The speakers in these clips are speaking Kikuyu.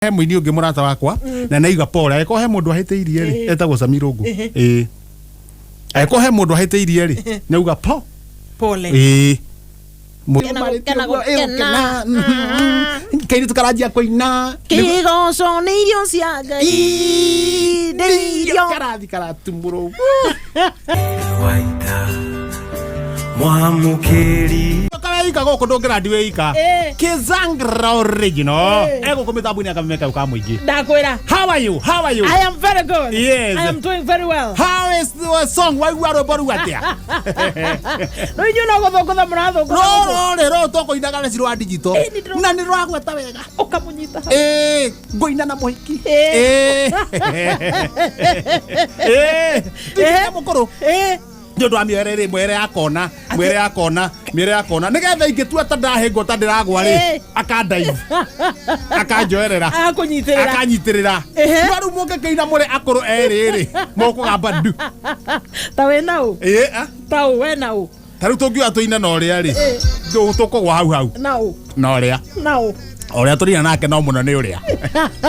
He mũini ũngĩ mũrata wakwa na naiga pole, angĩkorwo he mũndũ ahĩtĩirie rĩ, etagwo Samirũngũ. Ĩĩ, angĩkorwo he mũndũ ahĩtĩirie rĩ, nĩauga po Pole. Ĩĩ. Gũkena, gũkena, gũkena. Kairĩtu karanjia kũina. Kĩgoco nĩ irio cia Ngai, nĩ irio. Karathi karatumũrwo. Waita mwamũkĩri. Kaweika gũkũ ndũngĩrandi wĩika. Kizangra original egũkũ mĩtambo-inĩ ya Kameme kau ka mũingĩ. Ndakwĩra. How are you? How are you? I am very good. Yes. I am doing very well. How is the song? Waigua rwĩmbo rũu atĩa? Rĩu inyuĩ no gũthũngũtha mũrathũngũtha gũkũ. Rũrũ rĩ, rũrũ tũkũinaga na cirwa digital. Ĩ, nĩ ndĩrona. Na nĩ rwagweta wega. Ũkamũnyita hau. Ĩ, ngũina na mũhiki. Ĩ. Ĩ. Ĩ, mũkũrũ. Ĩ. Nĩ ũndũ wa mĩoere rĩ, mwere ya kona, mwere ya kona, mĩere ya kona, nĩgetha ingĩtua ta ndahĩngwo, ta ndĩragwa rĩ, akandaivu, akanjoerera. Agakũnyitĩrĩra. Akanyitĩrĩra. No rĩu mũngĩkĩina mũrĩ akũrũ erĩ rĩ, mũkũgamba ndu. Ta wĩ na ũ? Ĩ, a. Ta ũ we na ũ? Ta rĩu tũngiuga tũine na ũrĩa rĩ, tũkũgwa hau hau. Na ũ? Na ũrĩa. Na ũ? Ũrĩa tũrina nake no mũno nĩ ũrĩa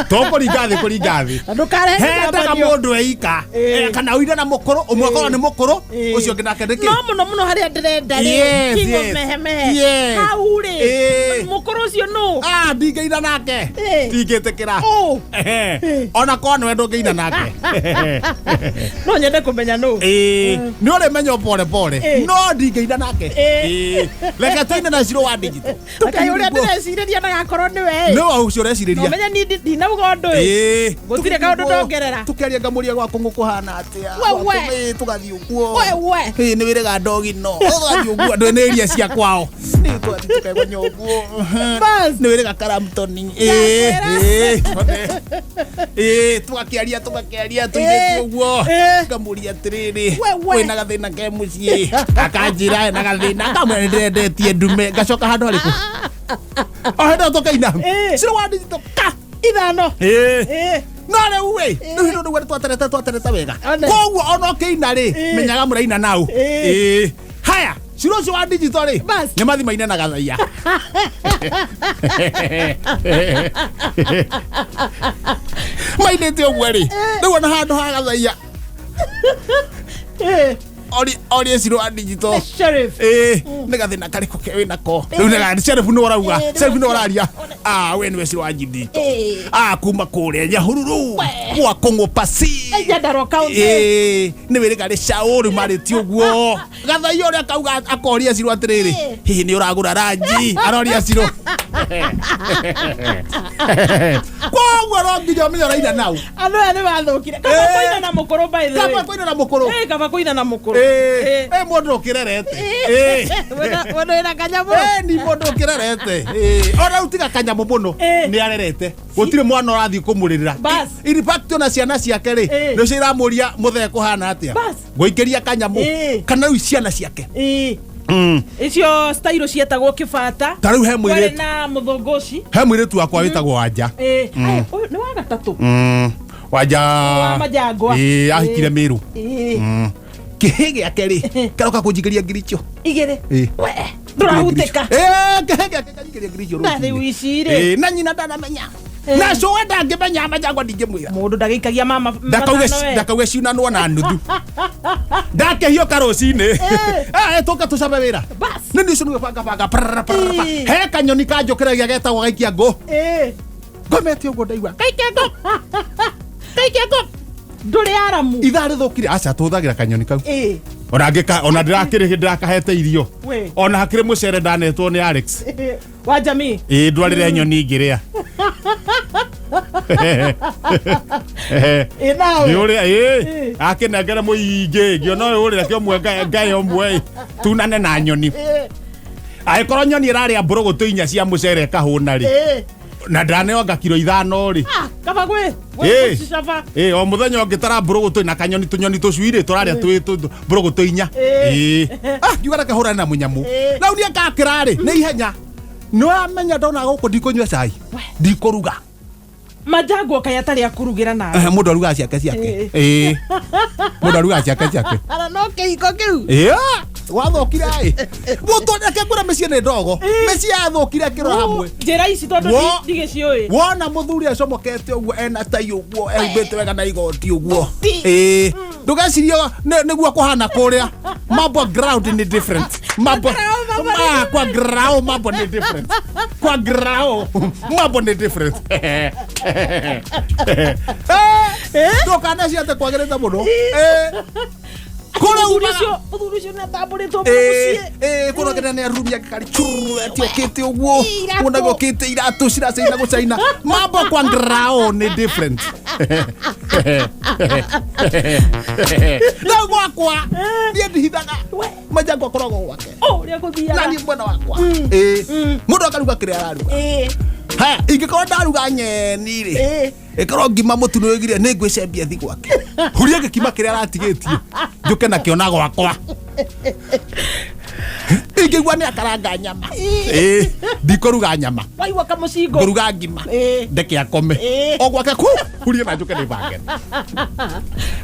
tũkũringa thĩ, kũringa thĩ. Na ndũkarehe Hendaga kĩgambanio. mũndũ eika. Kana ũine na mũkũrũ ũmwe, akorwo nĩ mũkũrũ, ũcio ũngĩ nake nĩkĩ. No mũno mũno harĩa ndĩrenda rĩ, King of Mehemehe, hau rĩ, mũkũrũ ũcio nũ? Ah, ndingĩina nake. Ndingĩtĩkĩra. Ũ. Ehe. Ona korwo nĩwe, ndũngĩina nake. No nyende kũmenya nũ. Ĩĩ, nĩ ũrĩmenya o pole pole. No ndingĩina nake. Ĩĩ. Reke tũine na Shiro wa digital. Kaĩ ũrĩa ndĩrecirĩria ndagakorwo nĩwe ĩ. Nĩwe ũcio ũrecirĩria. Nomenya niĩ ndinauga ũndũ ĩ. Ĩĩ. Gũtirĩ kaũndũ ndongerera. Tũkĩaria ngamũria gwaku ngũkũhana atĩa. We, we. Gwaku, ĩĩ, tũgathiĩ ũguo. We, we. Ĩĩ, nĩ wĩrĩga ndogino, tũgathiĩ ũguo, andũ nĩ area cia kwao, nĩ tũgathiĩ tũkegonya ũguo. Bas. Nĩ wĩrĩga Karamtoni. Ĩĩ, ĩĩ, ĩĩ, tũgakĩaria, tũgakĩaria tũirĩtu ũguo. Ngamũria atĩrĩrĩ, We, we. wĩna gathĩna ke mũciĩ? Akanjĩra ena gathĩna, ngamwĩra nĩ ndĩrendetie ndume. Ngacoka handũ harĩkũ? O hĩndĩ ĩyo tũkaina Ciro wa digital ka Ithano. Ĩĩ. No rĩu ĩ, rĩu hĩndĩ ũguo twaterete, twaterete wega. One. Koguo ona ũkĩina rĩ, menyaga mũraina nau. Ĩĩ. Haya, Ciro ũcio wa digital rĩ, Bas. nĩ mathi maine na gathaiya. Mainĩte ũguo rĩ, rĩu ona handũ ha gathaiya orie Ciro wa digital. Sheriff. Ĩĩ, nĩ gathĩna karĩkũ ke wĩnako rĩu? Nĩ sheriff nĩ ũrauga. Sheriff nĩ ũraria. Ah, we nĩwe Ciro wa digital. Ah, kuma kũrĩa Nyahururu gwa Kũng'ũ pasi. Nyandarua County. Ĩĩ, nĩ wĩrĩga rĩ caũ rĩu marĩtie ũguo gathaiya ũrĩa akauga, akoria Ciro atĩrĩrĩ, hihi nĩ ũragũra ranji? Aroria Ciro. Koguo no nginya ũmenye ũraina nau. Andũ aya nĩ mathũkire. Kaba kũina na mũkũrũ, by the way. Kaba kũina na mũkũrũ. Ĩ, kaba kũina na mũkũrũ. Ĩĩ, ĩ, mũndũ ũkĩrerete. Ĩĩ. Mũndũ wĩna kanyamũ. Ĩĩ, ni mũndũ ũkĩrerete. Ĩĩ, ona rĩu tiga kanyamũ mũno, nĩ arerete, gũtirĩ mwana ũrathiĩ kũmũrĩrĩra. Bas. In fact, ona ciana ciake rĩ, nĩcio iramũria, mũthee kũhana atĩa? Bas. Ngũikĩria kanyamũ. Kana rĩu ciana ciake. Icio style cietagwo kĩbata. Ta rĩu he Kwarĩ mũirĩtu na mũthũngũci. He mũirĩtu wakwa wĩtagwo Wanja. Aya, ũyũ nĩ wa gatatũ. Wanja Wa Majangwa. Ĩĩ, ahikire Mĩrũ. Kĩhĩ gĩake rĩ, karoka kũnjikĩria ngiricho. Igĩrĩ. Ĩĩ. We, ndũrahutĩka. Ĩĩ, kĩhĩ gĩake kanjikĩria ngiricho Na rũcinĩ. rĩu ici rĩ. Ĩĩ, na nyina ndanamenya, na cũwe ndangĩmenya, Majangwa ndingĩmwĩra. Mũndũ ndagĩikagia mama Ndakauge. matano we. Ndakauge ciunanwo na nuthu, ndakehiũka rũcinĩ. Eh, tũka tũcabe wĩra. Bas. Nĩ nĩ ũcio nĩwe banga banga prrrr, prrrr, pa. He kanyoni kanjũkĩragia getagwo gaikia ngũ. Ngomete ũguo ndaigua gaikia ngũ, gaikia ngũ. Ndũrĩ aramu. Ithaa rĩthũkire. Aca, tũhũthagĩra kanyoni kau. Ona ngĩka ona ndĩrakĩrĩ ndĩrakahete irio. Ona hakĩrĩ mũcere ndanetwo nĩ Alex. Wa jamii. Ĩĩ, ndwarĩre nyoni ngĩrĩa. Ĩ, nawe. Nĩ ũrĩa ĩĩ, akĩnengere mũingĩ ngĩona ũyũ ũrĩa kĩ ũmwe ngae ũmwe ĩ, tunane na nyoni. Angĩkorwo nyoni ĩrarĩa mbũrũgũtũ 4 cia mũcere ĩkahũna rĩ, na ndaneo kiro 5 rĩ. Ah, kaba gwĩ Ĩĩ. Ĩĩ, o mũthenya ũngĩtara mbũrũgũtũ na kanyoni, tũnyoni tũcui rĩ, tũrarĩa twĩ mbũrũgũtũ 4. Ĩĩ. Ah, ngiuga reke hũrane na mũnyamũ. Rĩu niĩ ngakĩra rĩ, nĩ ihenya nĩ wamenya ndona gũkũ ndikũnyua cai, ndikũruga. Majangwa kaĩ atarĩ akũrugĩra nawe? Eh, mũndũ arugaga ciake ciake. Ĩĩ, mũndũ arugaga ciake ciake. Ara no kĩhiko kĩu. Ĩĩ. Gwathũkire ĩ gũtũ, reke ngwĩre, mĩciĩ nĩ ndogo, mĩciĩ yathũkire kĩrora hamwe. Njĩra ici tondũ ndigĩciũĩ. Wona mũthuri acomokete ũguo, ena tai ũguo, ehumbĩte wega na igoti ũguo, ĩĩ, ndũgecirie nĩguo kũhana kũrĩa. Mambo ground ni different, mambo Ground, mambo ni Ah, kwa ground mambo ni different, kwa ground mambo ni different. Ndũkanecirie atĩ kwagĩrĩte mũno. Kũrĩa Mũthuri umaga ũcio, mũthuri ũcio nĩ atambũrĩtwo mũciĩ. Kũrogera nĩ arumi angĩkari ati okĩte ũguo. Iratũ. Kuonaga okĩte iratũ ciracaina gũcaina. Mambo kwa ngrao nĩ different. Rĩu gwakwa niĩ ndihithaga, majango akoragwo gwake O ũrĩa gũthiaga. Na niĩ mwena wakwa. Mũndũ akaruga kĩrĩa araruga. Haya, ingĩkorwo ndaruga nyeni rĩ, ĩkorwo ngima mũtu nĩ wĩgire, nĩ ngwĩcembia thi gwake, huria gĩkima kĩrĩa aratigĩtie, njũke nakĩo na gwakwa. Ingĩigua nĩ akaranga nyama, ndikũruga nyama. Waigua kamũcingo. Ngũruga ngima, ndeke akome o gwake ku hurie na njũke nĩbange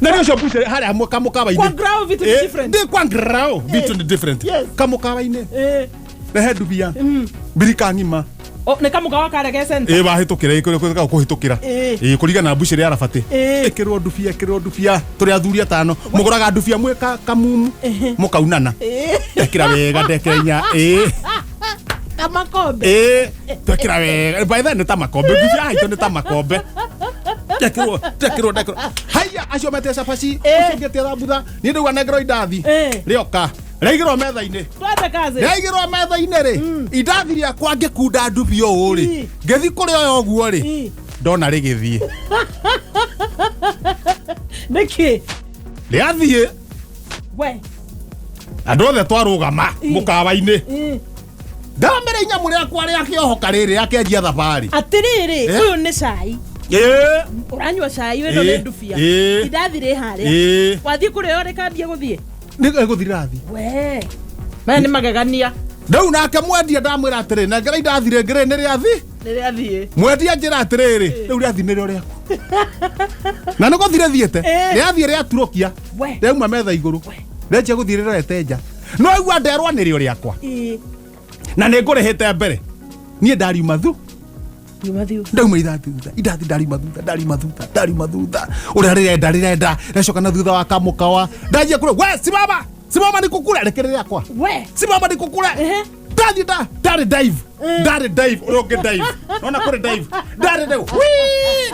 na nĩ ũcio mbucĩrĩ harĩa kamũkawa-inĩ. Kwa ground vitu ni different. Ndĩ kwa ground vitu ni different. Kamũkawa-inĩ rehe ndubia mbirika ng'ima. O, nĩ kamũkawa karĩa ge center. Ĩ, wahĩtũkĩra kũhĩtũkĩra. Ĩ, kũringana na mbucĩrĩ ya rabatĩ. Ĩkĩrwo ndubia, ĩkĩrwo ndubia. Tũrĩ athuri atano, mũgũraga ndubia mwĩ kamumu, mũkaunana. Ndekĩra wega, ndekĩra inya, ĩ. Kamakombe. Ĩ, twekĩra wega. By then nĩ ta makombe, ndubia haitũ nĩ ta makombe. Ndekĩrwo, ndekĩrwo, ndekĩrwo. Haiya, acio metia cabaci, ũcio ũngĩ etia thambutha, niĩ ndauga nengerwo indathi. Rĩoka rĩaigĩrwo metha-inĩ. Twende kazi. Rĩaigĩrwo metha-inĩ rĩ, indathi rĩakwa ngĩkunda ndubia ũũ rĩ, ngĩthi kũrĩ oya ũguo rĩ, ndona rĩgĩthiĩ. Nĩkĩ? Rĩathiĩ. We. Andũ othe twarũgama mũkawa-inĩ, ndamĩra inyamũ rĩakwa rĩakĩohoka rĩrĩ, rĩakĩanjia thabarĩ. Atĩrĩrĩ, ũyũ nĩ cai. Ũranyua cai, ĩno nĩ ndubia. Indathi rĩ harĩa. Wathiĩ kũrĩo rĩkambia gũthiĩ. Nĩ gũthiĩ rĩrathiĩ. We. Maya nĩ magegania. Rĩu nake mwendia ndamwĩra atĩrĩ, nengera indathi rĩngĩ, rĩrĩ nĩ rĩathi. Nĩ rĩathiĩ. Mwendia njĩra atĩrĩrĩ, rĩu rĩathi nĩrĩo rĩaku, na nĩ gũthiĩ rĩthiĩte. Rĩathiĩ rĩaturũkia. We. Rĩauma metha igũrũ, rĩanjia gũthiĩ rĩrorete nja. No igua nderwo nĩrĩo rĩakwa na nĩ ngũrĩhĩte mbere, niĩ ndariuma thu. Yuma thiu. Ndauma ithathi thutha, indathi ndariuma thutha, ndariuma thutha, ndariuma thutha ũrĩa rĩrenda rĩrenda rĩacoka na thutha wa kamũkawa, ndanjia kũrĩa, we simama, simama nikukule, rĩkĩrĩ rĩakwa. We. Simama nikukule. Ndathiĩ ndarĩ dive, ndarĩ dive, ũrĩa ũngĩ dive, nona kũrĩ dive, ndarĩ dive. Wii!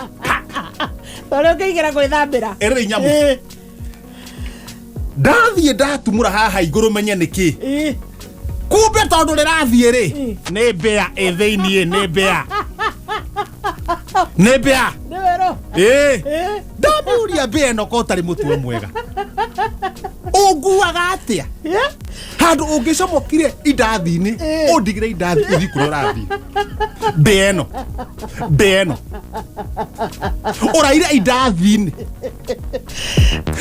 Ũrĩa ũngĩigĩra gwĩthambĩra. Ĩrĩ inyamũ. Ndathiĩ ndatumũra haha igũrũ menye nĩkĩ. Kumbe tondũ rĩrathiĩ rĩ, nĩ mbĩa ĩ thĩiniĩ, nĩ mbĩa, nĩ mbĩa. Nĩ werũ. Ĩ, ndamũria, mbĩa ĩno ko ũtarĩ mũtuo mwega, ũnguaga atĩa handũ ũngĩcomokire indathi-inĩ, ũndigire indathi, ũthiĩ kũrĩa ũrathiĩ? Mbĩa ĩno, mbĩa ĩno ũraire indathi-inĩ,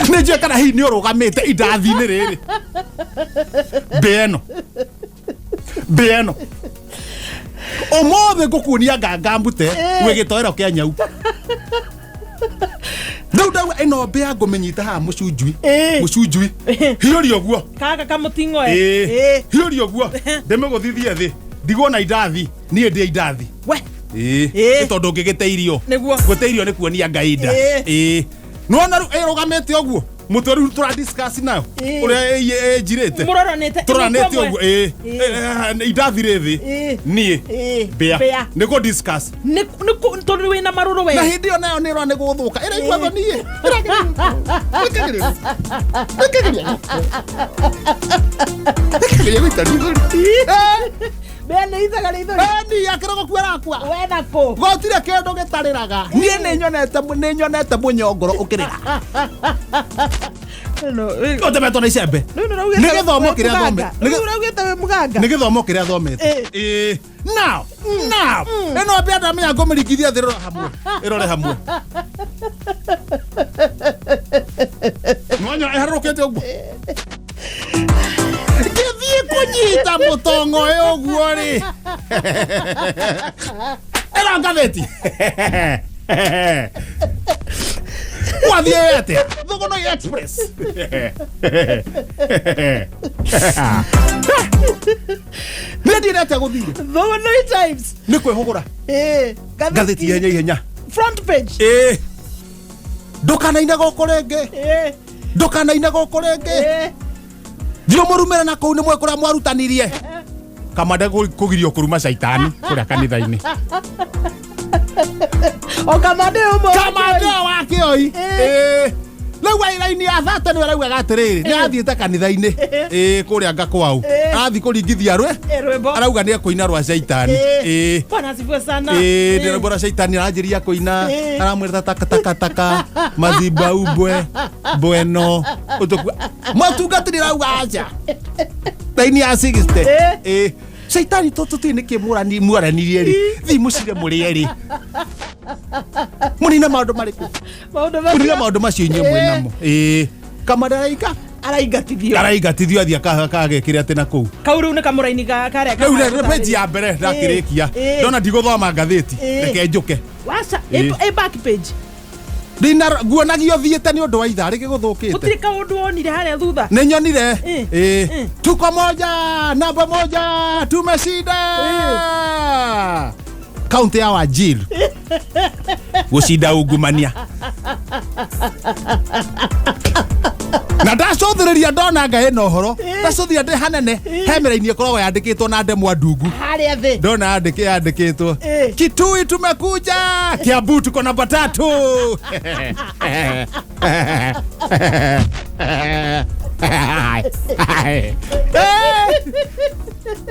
nĩ njũĩ kana hihi nĩ ũrũgamĩte indathi-inĩ rĩrĩ. Mbĩa ĩno, mbĩa ĩno, ũmũthĩ ngũkuonia nganga mbute wĩ gĩtoero kĩa nyau. Rĩu ndauga ĩno mbĩa ngũmĩnyita haha mũcunjui. Mũcunjui hiũria ũguo. Kaka kamũting'oe. Hiũria ũguo, ndĩmĩgũthithie thĩ, ndigwo na indathi, niĩ ndĩ indathi. We. Nĩ tondũ ũngĩgĩte irio. Nĩguo. Gũte irio nĩ kuonia Ngai nda. Nĩwona rĩu ĩrũgamĩte ũguo mũtwe, rĩu tũra discuss nayo ũrĩa ĩnjirĩte. Mũroranĩte. Tũroranĩte Ĩmwe kwa ũguo. ĩmwe. Indathi rĩ thĩ, niĩ mbĩa. Mbĩa. Nĩ kũ discuss. Tondũ wĩna marũrũ we. Na hĩndĩ ĩyo nayo nĩ ĩrona nĩ gũthũka, ĩraigua thoni ĩ. Ĩrageria, ĩkageria, ĩkageria gũita rithũri. Mbĩa nĩ ithaga rĩithori. Ni akĩra gũkua arakua. We nakũ? Gũtirĩ kĩndũ gĩtarĩraga. Niĩ nĩ nyonete mũnyongoro ũkĩrĩra ũtemetwo na icembe. Nĩ gĩthomo kĩrĩa thome. Rĩu ũraugĩte wĩ mũganga. Nĩ gĩthomo kĩrĩa thomete. Ĩĩ. Now ĩno mbĩa ndamenya ngũmĩringithia thĩ, ĩrore hamwe, ĩrore hamwe. Nwanyona ĩharũrũkĩte ũguo, ngĩthiĩ kũnyita mũtongo ĩ ũguo rĩ, ĩno ngathĩti. Wathiĩ we atĩa? Thũgũnũi Express. Niĩ ndiĩre atĩa gũthire. Thũgũnũi Times. Nĩ kwĩhũgũra. Ĩĩ. Ngathĩti ihenya ihenya. Front page. Ĩĩ. Ndũkanaine gũkũ rĩngĩ. Ĩĩ. Ndũkanaine gũkũ rĩngĩ. Ĩĩ. Thiĩ ũmũrumĩre na kũu nĩ mwĩ kũrĩa mwarutanirie. Kamande kũgirio kũruma caitani kũrĩa kanitha-inĩ. O kamande ũmwe wa Kamande Kĩoi. wa Kĩoi. Ĩĩ. Rĩu raini ya thate nĩwe araugaga atĩrĩrĩ nĩ athiĩte kanitha-inĩ ĩĩ kũrĩa ngakwau athiĩ kũringithia rwe Ĩĩ, rwĩmbo. arauga nĩ ekũina rwa caitani Ĩĩ. ĩĩ Bwana asifiwe sana. ĩĩ Ĩĩ. ndĩrauga rwa caitani aranjĩria kũina Ĩĩ. aramwĩra taka taka taka mazimbabwe bueno ũtũkua mũtungatĩri arauga aca raini ya 60 Ĩĩ. ĩĩ caitani tũtũ tũtirĩ nĩkĩ mwaranirie rĩ thiĩ mũcire mũrĩe rĩ mũnine maũndũ marĩkũ Maũndũ mũnine macio maũndũ macio inyuĩ mwĩ namo ĩĩ kamande araika araingatithio. araingatithio athiĩ akagekĩre atĩ na kũu Kau rĩu nĩ kamũraini ga karĩa rĩu nĩ page ya mbere ndakĩrĩkia Ĩĩ. ndona ndigũthoma ngathĩti Ĩĩ. reke njũke Waca, Ĩĩ. ĩ back page. ndina nguonagio thiĩte nĩ ũndũ wa ithaa rĩngĩ gũthũkĩte Gũtirĩ kaũndũ wonire harĩa thutha. nĩ nyonire Ĩĩ. Ĩĩ. Ĩĩ. tuko moja namba moja tumeshinda kaunti ya Wajir gũcinda ungumania na ndacũthĩrĩria ndona nga ĩna ũhoro ndacũthĩrĩria ndĩ hanene he mĩraini ĩkoragwo yandĩkĩtwo na ndemwa ndungu Harĩa thĩ. ndona yandĩkĩtwo Ĩĩ. Kitui tumekuja Kiambu tuko namba tatu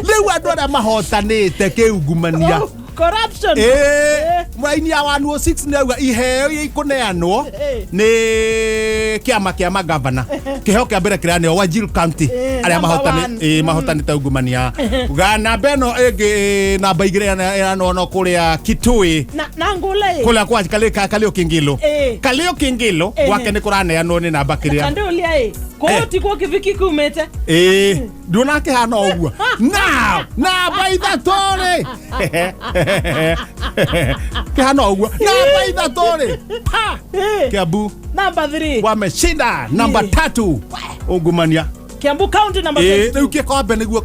rĩu andũ arĩa mahotanĩte kĩungumania Oh, corruption. Ĩĩ, mũraini ya 106 nĩ auga iheo iria ikũneanwo Ĩĩ. nĩ kĩama kĩa magavana kĩheo kĩa mbere kĩraneo Wajir County Ĩĩ, arĩa number one. mahotanĩte ungumania ga namba ĩno ĩngĩ namba igĩrĩ ĩraneanwo kũrĩa Kitui Na na ngũla ĩ. kũrĩa kwa Kalio Kingilo Ĩĩ. Kalio Kingilo Ĩĩ. gwake nĩ kũraneanwo nĩ namba kĩrĩa Kande ũlia ĩ. Kũu tikuo kĩbiki kumĩte. ĩĩ nduona akĩhana ũguo now namba ithatũ rĩ kĩhana ũguo namba ithatũ rĩ pa Ĩĩ. Kiambu Number 3. wameshinda namba Ĩĩ. tatu ungumania Kiambu County number Ĩĩ, 22. rĩu gĩkombe nĩguo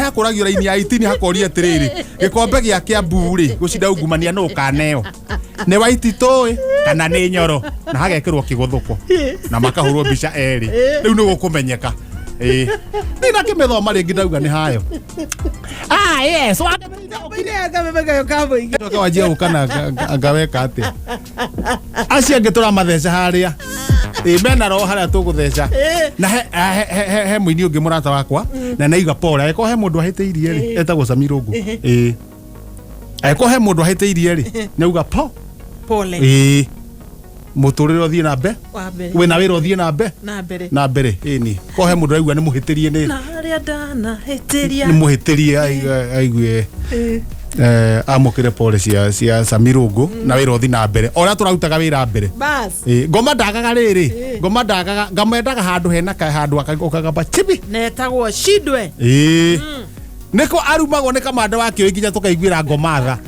hekũragio raini ya itini hakoria atĩrĩrĩ gĩkombe gĩa Kiambu rĩ gũcinda ungumania nũ ũkaneo nĩ waititũ ĩ kana nĩ nyoro na hagekĩrwo kĩgũthũko na makahũrwo mbica erĩ rĩu nĩ gũkũmenyeka ĩĩ ndinakĩmĩthoma rĩngĩ ndauga nĩ hayo ah yes Ile kameme kayo ka mũingĩ. Coka wanjia gũka na ngaweka atĩa acio angĩ tũramatheca harĩa ĩ mena roho harĩa tũgũtheca Ĩ. na he, he, he, he, he mũini ũngĩ mũrata wakwa na naiga pole angĩkorwo he mũndũ ahĩtĩirie rĩ etagwo Samirũngũ ĩ angĩkorwo he mũndũ ahĩtĩirie rĩ nĩauga po Pole. ĩ mũtũrĩre ũthiĩ na mbe Wa mbere. wĩna wĩra ũthiĩ na mbe Na mbere. na mbere ĩni korwo he mũndũ araigua nĩ mũhĩtĩrie nĩ Na harĩa ndanahĩtĩria. nĩ mũhĩtĩrie aigue Ĩ. amũkĩre pole cia Samirũngũ na wĩra ũthiĩ na mbere o ũrĩa tũrarutaga wĩra mbere Bas. Ĩ, ngoma ndagaga rĩrĩ Ĩ. ngoma ndagaga ngamendaga handũ hena handũ ũkagamba chibi Netagwo Shidwe. ĩĩ nĩko arumagwo nĩ kamanda wa kĩũĩ nginya tũkaiguĩra ngoma tha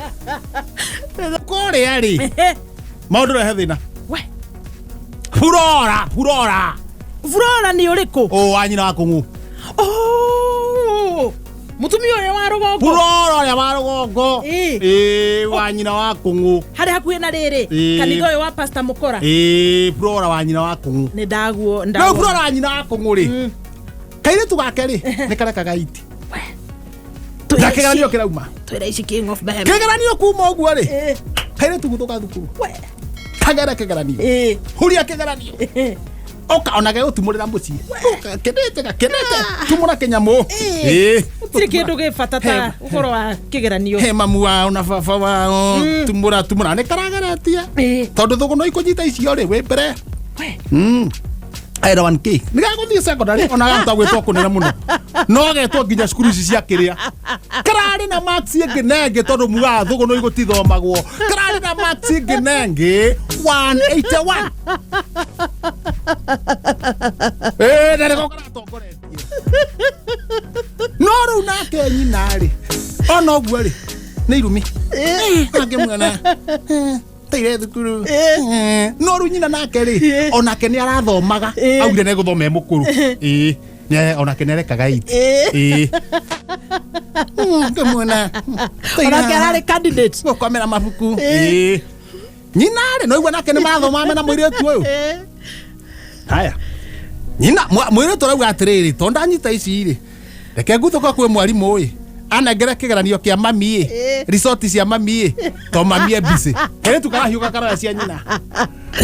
kũrĩa rĩ maũndũ rehe thĩna We. furora furora Flora nĩ ũrĩkũ? ũ wa nyina wa kũng'ũ Oh! Mũtumia ũrĩa wa rũgongo. furora ũrĩa wa rũgongo Ĩ. ĩĩ wa nyina wa kũng'ũ Harĩa hakuhĩ na rĩrĩ. Ĩ. Kanitha ũyũ wa Pastor Mũkora. ĩĩ furora wa nyina wa kũng'ũ Nĩ ndaguo rĩu ndaguo. furora wa nyina wa kũng'ũ rĩ kairĩtu gake rĩ nĩ karekaga iti na kĩgeranio kĩrauma Twĩra ici King of Bohemia. kĩgeranio kuma ũguo rĩ Ĩ. kairĩtu gũthũka thukuru We. kagere kĩgeranio Ĩ. huria kĩgeranio oka ona gegũtumũrĩra mũciĩ Ũka, kenete gakenete tumũra kĩnyamũ Ĩ. Ĩ. Gũtirĩ kĩndũ gĩ bata ta He- ũhoro wa kĩgeranio. he mamu wao na baba wao tumũra tumũra nĩ karageretie Ĩ. tondũ thũgũ no ikũnyita icio rĩ wĩ mbere We. Aira 1K nĩ gagũthiĩ secondary ona gahota gwĩtwo kũnene mũno no getwo nginya cukuru ici cia kĩrĩa kararĩ na marks ĩngĩ na ĩngĩ tondũ mugaga thũgũ no igũtithomagwo kararĩ na marks ĩngĩ na ĩngĩ 181 ĩĩ na nĩko karatongoretie no rĩu nake nyina rĩ ona ũguo rĩ nĩ irumi angĩmuona Teire thukuru. No rĩu nyina nake rĩ, onake nĩ arathomaga. Augire nĩ gũthoma e mũkũrũ. Ĩĩ. Onake nĩ arekaga it. Ĩĩ. Ngĩmuona. Onake ararĩ candidate. Gũkomera mabuku. Ĩĩ. Nyina rĩ, no igua nake nĩ marathoma mena mũirĩtu ũyũ. Haya. Nyina mũirĩtu arauga atĩrĩrĩ, tondũ ndanyita ici rĩ, reke nguthũka kwĩ mwarimũ ĩ anengere kĩgeranio kĩa mami ĩ, resort cia mami ĩ, to mami e busy. Kairĩtu karahiũka karoya cia nyina.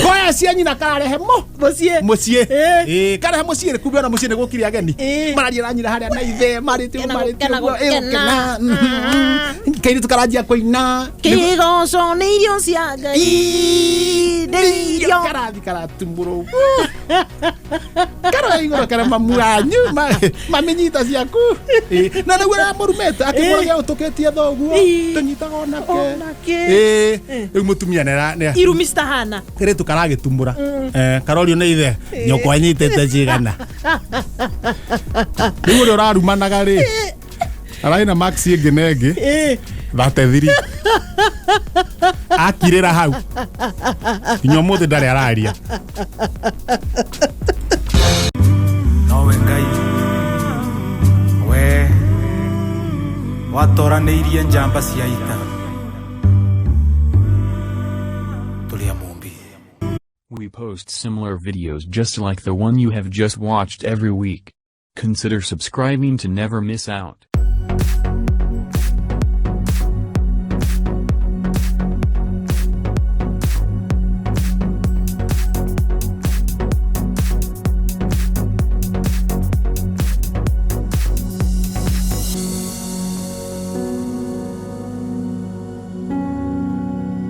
Koya cia nyina kararehe mo Mũciĩ. Mũciĩ. Ĩĩ, karehe mũciĩ rĩ, kumbe ona mũciĩ nĩ gũkire ageni. Mararia na nyina harĩa na ithe marĩtie Gũkena, marĩtie gũkena, ũguo, ĩ, gũkena. gũkena. Kairĩtu karanjia kũina. Kĩgoco nĩ irio cia Ngai. Nĩ irio. Karathi karatumũrwo karoya igũrũ kara mamu wanyu maminyita ciaku. Ĩ, na nĩguo aramũrumĩte akĩmũragia ũtũkĩtie thoguo. Tũnyitaga onake. Onake. Ĩ, rĩu mũtumia nĩ Irumi citahana. Kairĩtu karagĩtumũra. Karorio nĩ ithe nyũkwa anyitĩte cigana. Rĩu ũrĩa ũrarumanaga rĩ, ararĩ na max ĩngĩ na ĩngĩ 33 akirĩra hau nginya ũmũthĩ ndarĩ araria. Nowe Ngai we watoranĩirie njamba cia ita tũrĩ a Mũmbi. We post similar videos just like the one you have just watched every week. Consider subscribing to never miss out.